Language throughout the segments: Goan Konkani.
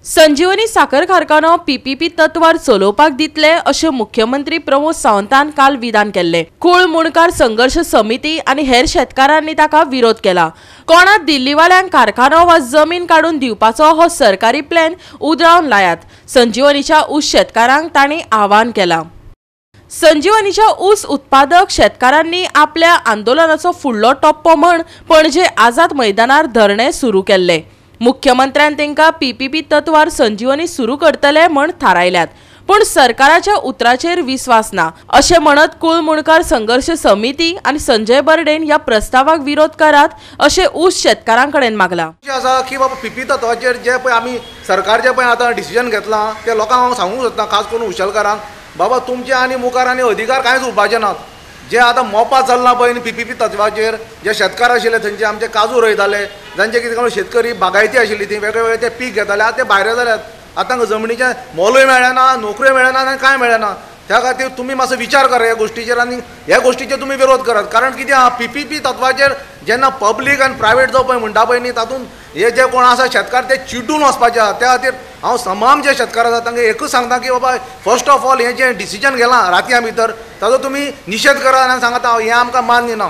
संजीवनी साखर कारखानो पीपीपी तत्वार चलोवपाक दितले अशें मुख्यमंत्री प्रमोद सावंतान काल विधान केल्लें। कुळ मुणकार संघर्ष समिती आनी हेर शेतकारांनी ताका विरोध केला। कोणा दिल्लीवाल्यांक कारखानो वा जमीन काडून दिवपाचो हो सरकारी प्लॅन उदरावन लायात, संजीवनीच्या ऊस शेतकारांक तांणी आवाहन केलां। संजीवनीच्या ऊस उत्पादक शेतकारांनी आपल्या आंदोलनाचो फुडलो टप्पो म्हण पणजे आझाद मैदानार धरणें सुरू केल्लें। मुख्यमंत्र्यान तांकां पीपीपी तत्वार संजीवनी सुरू करतले म्हण थारायल्यात, पूण सरकाराच्या उतराचेर विस्वास ना अशें म्हणत कुळ मुणकार संघर्ष समिती आनी संजय बर्डेन ह्या प्रस्तावाक विरोध करात अशें ऊस शेतकारां कडेन मागलां। आसा की बाबा पीपी तत्वाचेर जे पळय आमी सरकार जे पळय आतां डिसिजन घेतलां ते लोकांक हांव सांगूंक सोदता, खास करून उशेलकारांक, बाबा तुमचे आनी मुखार आनी अधिकार कांयच उरपाचे नात। जे आतां मोपा चल्लां पळय न्ही पीपीपी तत्वाचेर, जे शेतकार आशिल्ले थंयचे आमचे काजू रोयताले, जांचे कितें शेतकरी बागायती आशिल्ली ती वेगळे वेगळे ते पीक घेताले, आतां ते भायर जाल्यात। आतां जमनीचें मोलूय मेळना, नोकऱ्यो मेळना आनी कांय मेळना। त्या खातीर तुमी मातसो विचार करा ह्या गोश्टीचेर आनी ह्या गोश्टीचेर तुमी विरोध करात। कारण कितें आहा, पीपीपी तत्वाचेर जेन्ना पब्लीक आनी प्रायवेट जो पळय म्हणटा पळय न्ही, तातूंत हे जे कोण आसा शेतकार ते चिड्डून वचपाचे आहा। त्या खातीर हांव तमाम जे शेतकार आसा तांकां एकूच सांगता की बाबा फर्स्ट ऑफ ऑल हें जें डिसिजन घेलां रातया भितर ताजो तुमी निशेध करात आनी सांगता हें आमकां मान्य ना।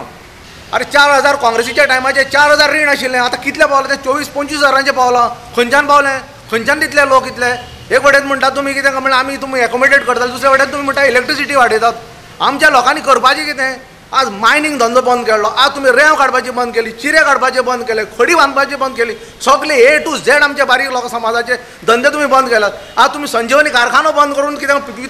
अरे 4000 काँग्रेसीच्या टायमाचेर 4000 रीण आशिल्लें, आतां कितलें पावलां तें 24-25 हजारांचें पावलां। खंयच्यान पावलें, खंयच्यान दितले लोक इतले? एक वटेन म्हणटा तुमी कितें म्हणल्यार आमी तुमी एकोमोडेट करतले, दुसरे वटेन तुमी म्हणटा इलेक्ट्रिसिटी वाडयतात। आमच्या लोकांनी करपाचें कितें? आज मायनींग धंदो बंद केलो, आज तुमी रेंव काडपाची बंद केली, चिरे काडपाचे बंद केले, खडी बांदपाची बंद केली, सगळे ए टू झेड आमचे बारीक लोक समाजाचे धंदे तुमी बंद केल्यात। आज तुमी संजीवनी कारखानो बंद करून कितें पीपी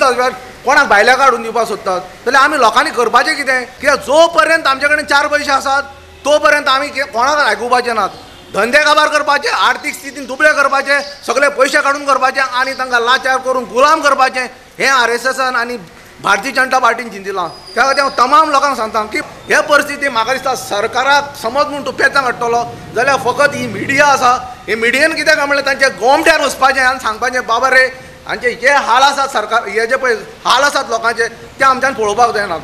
कोणाक भायल्या काडून दिवपाक सोदतात? जाल्यार आमी लोकांनी करपाचें कितें? कित्याक जो पर्यंत आमचे कडेन 4 पयशे आसात तो पर्यंत आमी कोणाक आयकुपाचे नात। धंदे काबार करपाचे, आर्थीक स्थितीन दुबळे करपाचे, सगळे पयशे काडून करपाचे आनी तांकां लाचार करून गुलाम करपाचें हें आरएसएसान आनी भारतीय जनता पार्टीन चिंतिलां। त्या खातीर हांव तमाम लोकांक सांगता की हे परिस्थिती म्हाका दिसता सरकाराक समज म्हूण तूं पेचां काडटलो जाल्यार फकत ही मिडिया आसा, ही मिडियेन कितें काय म्हणल्यार तांच्या गोमट्यार वचपाचें आनी सांगपाचें बाबा रे हांचे जे हाल आसात सरकार हे जे पळय हाल आसात लोकांचे ते आमच्यान पळोवपाक जायना।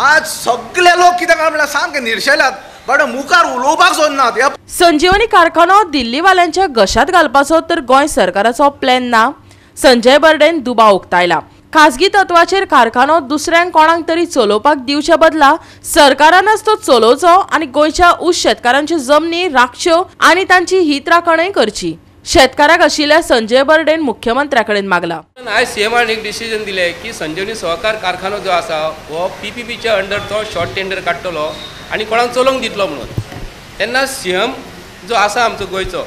आज सगळे लोक कितें काय म्हणल्यार सामके निर्शेल्यात, बट मुखार उलोवपाक सोदनात। संजीवनी कारखानो दिल्लीवाल्यांच्या घशात घालपाचो तर गोंय सरकाराचो प्लॅन ना, संजय बर्डेन दुबाव उक्तायला। खाजगी तत्वाचेर कारखानो दुसऱ्यांक कोणाक तरी चलोवपाक दिवच्या बदला सरकारानच तो चलोवचो आनी गोंयच्या ऊस शेतकारांच्यो जमनी राखच्यो आनी तांची हित राखणय करची, शेतकाराक आशिल्ल्या संजय बर्डेन मुख्यमंत्र्या कडेन मागला। आयज सीएमान एक डिसिजन दिलें की संजीवनी सहकार कारखानो जो आसा हो पीपीपीच्या अंडर तो शॉर्ट टेंडर काडटलो आनी कोणाक चलोवंक दितलो म्हणून। तेन्ना सीएम जो आसा आमचो गोंयचो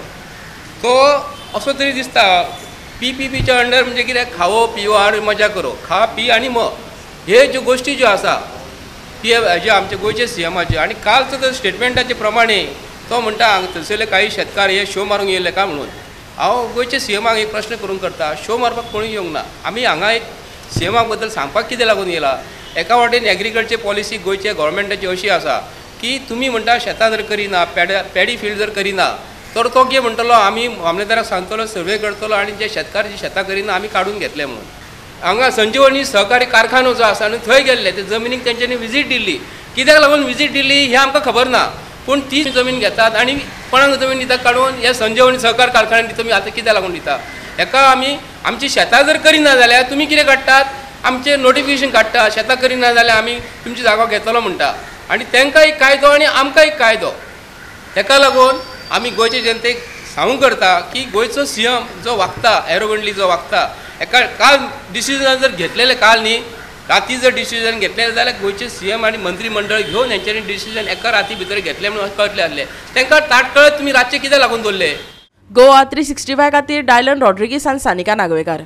तो असो तरी दिसता पीपीपीच्या अंडर म्हणजे कितें, खावो पिवो आनी मजा करो, खा पी आनी म, हे ज्यो गोश्टी ज्यो आसा ती जे आमचे गोंयचे सीएमाच्यो। आनी कालचो तो स्टेटमेंटाचे प्रमाणे तो म्हणटा थंयसरले काही शेतकार हे शो मारूंक येयले काय म्हणून। हांव गोंयचे सीएमाक एक प्रश्न करूंक करता, शो मारपाक कोणूय येवंक ना। आमी हांगा एक सीएमा बद्दल सांगपाक कितें लागून येयला? एका वाटेन एग्रीकल्चर पॉलिसी गोंयचे गव्हर्मेंटाची अशी आसा की तुमी म्हणटा शेतां जर करिना, पॅडी फिल्ड जर करिना तर तो कितें म्हणटलो, आमी मामलेदाराक सांगतलो, सर्वे करतलो आनी जे शेतकार जे शेतां करिना आमी काडून घेतले म्हणून। हांगा संजीवनी सहकारी कारखानो जो आसा न्हू थंय गेल्ले, ते जमिनीक तेंच्यांनी विजीट दिल्ली। कित्याक लागून विजीट दिल्ली हें आमकां खबर ना, पूण ती जमीन घेतात आनी कोणाक जमीन दितात काडून हे संजीवनी सहकार कारखान्यान तुमी आतां कित्याक लागून दिता? हेका आमी आमची शेतां जर करिना जाल्यार तुमी कितें काडटात, आमचें नोटिफिकेशन काडटा, शेतां करिना जाल्यार आमी तुमची जागो घेतलो म्हणटा। आनी तांकां एक कायदो आनी आमकां एक कायदो। तेका लागून आमी गोंयचे जनतेक सांगूंक करता की गोंयचो सीएम जो वागता, एरोगंटली जो वागता, एका काल डिसिजन जर घेतलेलें काल न्ही राती जर डिसिजन घेतलें जाल्यार गोंयचे सीएम आनी मंत्रीमंडळ घेवन हेंच्यांनी डिसिजन एका राती भितर घेतलें म्हणून कळटलें आसलें। तांकां ताटकळत तुमी रातचें कित्याक लागून दवरलें? गोवा 365 खातीर डायलन रॉड्रिगीस आनी सानिका नागवेकार।